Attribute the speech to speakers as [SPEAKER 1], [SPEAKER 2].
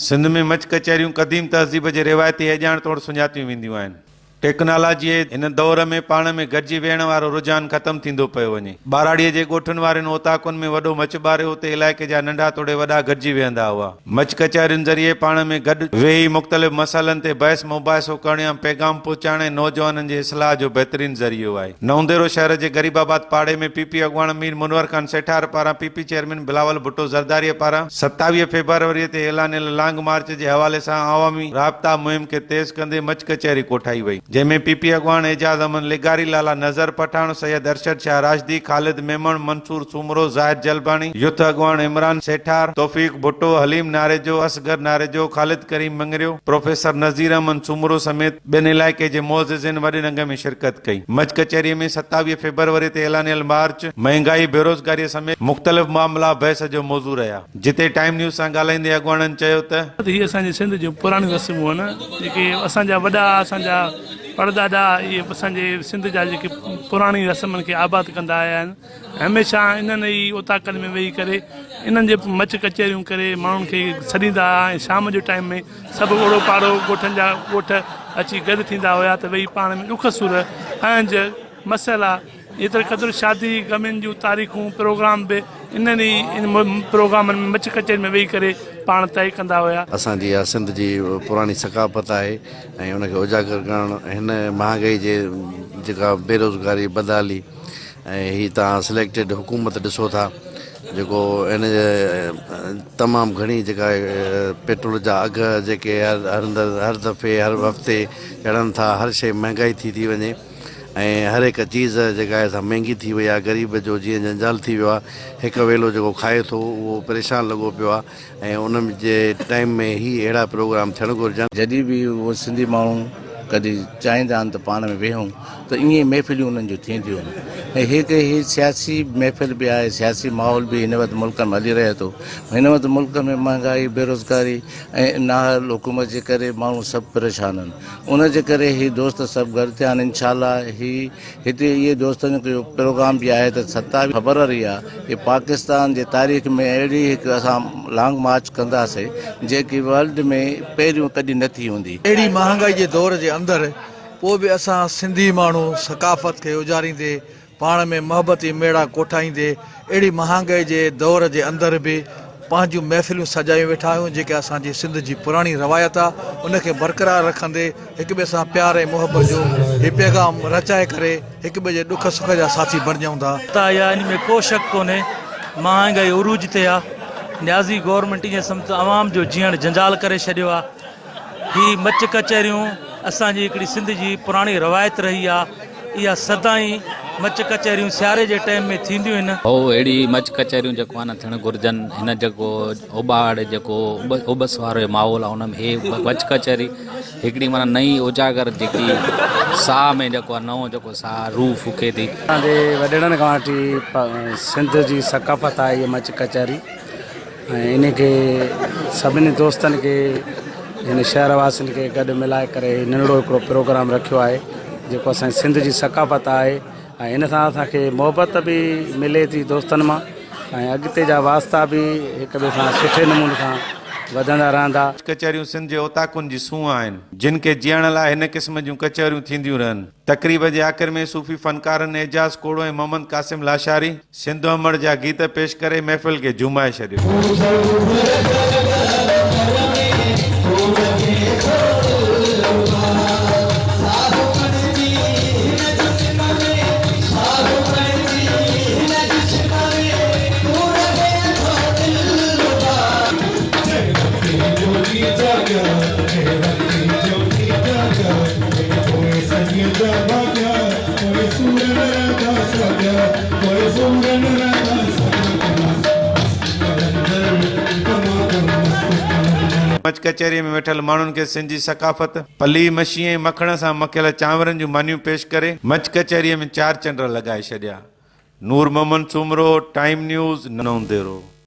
[SPEAKER 1] سنڌ ۾ مچ ڪچهريون قديم تهذيب جي روايتي اهڃاڻ طور سڃاتيون وينديون آهن. ٽيڪنالاجيء جي هن دور ۾ پاڻ ۾ گڏجي ويهڻ وارو رجحان ختم ٿيندو پيو وڃي. ٻهراڙيء جي ڳوٺن وارين اوطاقن ۾ وڏو مچ ٻاري اتي علائقي جا ننڍا توڙي وڏا گڏجي ويهندا هئا. مچ ڪچهرين ذريعي پاڻ ۾ گڏ ويهي مختلف مسئلن تي بحث مباحثو ڪرڻ يا پيغام پهچائڻ ۽ نوجوانن جي اصلاح جو بهترين ذريعو آهي. نئون ديرو شهر جي غريب آباد پاڙي ۾ پي پي اڳواڻ مير منور خان سيٺار پاران P P chairman Bilawal Bhutto زرداريء پاران 27 فيبروريء تي اعلانيل لانگ مارچ جي حوالي سان عوامي رابطا مهم کي تيز ڪندي مچ ڪچهري ڪوٺائي وئي، جنهن ۾ پي پي اڳواڻ اعجاز احمد لغاري، لالا نظر پٺاڻ، سيد ارشد شاهه راشدي، خالد ميمڻ، منصور سومرو، زاهد جلباڻي، يوٿ اڳواڻ عمران سيٺار، توفيق ڀٽو، حليم ناريجو، اصغر ناريجو، خالد ڪريم مڱريو، پروفيسر نذير احمد سومرو سميت ٻين علائقي جي معززين وڏي رنگ ۾ شرڪت ڪئي. مچ ڪچهريء ۾ 27 فيبروريء تي اعلانيل مارچ، مهنگائي، بيروزگاريء سميت مختلف معاملا بحث جو موضوع رهيا، جتي ٽائيم نيوز سان ڳالهائيندي اڳواڻن چيو ته.
[SPEAKER 2] هي اسان جي سنڌ جون پراڻيون رسمون آهن، جيڪي اسان جا وڏا، اسان جا پڙڏاڏا اهي اسان جي سنڌ جا جيڪي پراڻي رسمن کي آباد ڪندا آيا آهن. هميشه انهن ئي اوطاقن ۾ ويهي ڪري انهن جي مچ ڪچهريون ڪري ماڻهن کي سڏيندا هئا ۽ شام جو ٽائيم ۾ سڀ اوڙو پاڙو ڳوٺن جا ڳوٺ اچي گڏ ٿيندا هيا ته ويهي پاڻ ۾ ڏک سور اهنج مسئلا ايتري قدر شادي غمين جون تاريخون پروگرام به انهن ئي پروگرامن ۾ مچ ڪچهري ۾ ويهي ڪري پاڻ طئي ڪندا هيا.
[SPEAKER 3] اسان جي اها سنڌ جي پراڻي ثقافت آهي ۽ ان کي اجاگر ڪرڻ هن مهانگائي جي جيڪا بيروزگاري بدحالي ۽ هي توهان سليڪٽيڊ حڪومت ڏسو ٿا جيڪو ان تمام گهڻي جيڪا پيٽرول جا اگهه جيڪي هر دفعي هر هفتي چڙهن ٿا هر شيء مهنگائي ٿي ٿي وڃي ۽ هر هڪ چيز جيڪا آهي سا مهنگي ٿي وئي آهي غريب جو جيئن جنجال ٿي ويو آهي هڪ ويلو جيڪو کائي ٿو اهو پريشان لڳو پيو آهي ۽ ان جي ٽائيم ۾ هي اهڙا پروگرام ٿيڻ گهرجن.
[SPEAKER 4] جڏهن به اهي سنڌي ماڻهو ڪڏهن چاهيندا آهن ته پاڻ ۾ ويهون ته ائين محفلون انهن جون ٿينديون آهن ۽ هڪ هي سياسي محفل به آهي سياسي ماحول به هن وقت ملڪ ۾ هلي رهي ٿو هن وقت ملڪ ۾ مهنگائي بيروزگاري ۽ نااهل حڪومت جي ڪري ماڻهو سڀ پريشان آهن ان جي ڪري هي دوست سڀ گڏ ٿيا آهن انشاء الله هي هتي اهي دوستن جو پروگرام به آهي ته 27 فبروري آ هي پاڪستان جي تاريخ ۾ اهڙي هڪ اسان لانگ مارچ ڪنداسي جيڪي ورلڊ ۾ پهريون ڪڏهن نه ٿي هوندي.
[SPEAKER 5] اهڙي مهانگائي جي دور جي اندر پوء به اسان سنڌي ماڻهو ثقافت کي اجاريندي پاڻ ۾ محبتي ميڙا ڪوٺائيندي اهڙي مهانگائي جي دور جي اندر به پنهنجون محفلون سجايون ويٺا آهيون جيڪا اسان جي سنڌ جي پراڻي روايت آ ان کي برقرار رکندي هڪ ٻئي سان پيار ۽ محبت جو هي پيغام رچائي ڪري هڪ ٻئي جي ڏک سک جا ساٿي بڻجون ٿا.
[SPEAKER 6] ته اها ان ۾ ڪو شڪ ڪونهي مهانگائي عروج تي آ نيازي گورنمينٽ ائين سمجهه ته عوام جو جيئڻ جنجال ڪري ڇڏيو آ. هي مچ ڪچهريون اسان جي هڪڙي سنڌ جي پراڻي روايت رهي آ اها سدائين مچ ڪچهريون سياري جي ٽائيم ۾ ٿينديون هن.
[SPEAKER 7] هو اهڙي مچ ڪچهريون جيڪو آ نه ٿيڻ گهرجن هن جيڪو اٻاڙ جيڪو اٻس وارو ماحول آ ان ۾ هي مچ ڪچهري هڪڙي معنيٰ نئين اجاگر جيڪي ساهه ۾ جيڪو آ نئون جيڪو ساهه روح ڦوڪي ٿي.
[SPEAKER 8] اسان جي وڏڙن کان وٺي سنڌ جي ثقافت آهي هيء مچ ڪچهري. ۽ انهي کي سڀني دوستن کي هن شهر واسين کي گڏ ملائي ڪري هي ننڍڙو هڪڙو پروگرام رکيو آهي جيڪو اسان جي سنڌ جي ثقافت آهي ۽ هن سان اسان کي محبت به ملي ٿي دوستن مان ۽ اڳتي جا واسطا به هڪ ٻئي سان سٺي نموني سان وڌندا رهندا.
[SPEAKER 1] ڪچهريون سنڌ جي اوطاقن جي سونهن آهن، جن کي جيئڻ لاء هن قسم جون ڪچهريون ٿينديون رهن. تقريب جي آخر ۾ صوفي فنڪارن اعجاز کوڙو ۽ محمد قاسم لاشاري سنڌ امڙ جا گيت پيش ڪري محفل کي جهومائي ڇڏيو. مچ ڪچهريء ۾ ويٺل ماڻهن کي سنڌ جي ثقافت، پلي، مشي ۽ مکڻ سان مکيل چانورن جون مانيون پيش ڪري مچ ڪچهريء ۾ چار چنڊ لڳائي ڇڏيا. نور محمد سومرو، ٽائيم نيوز، نئون ديرو.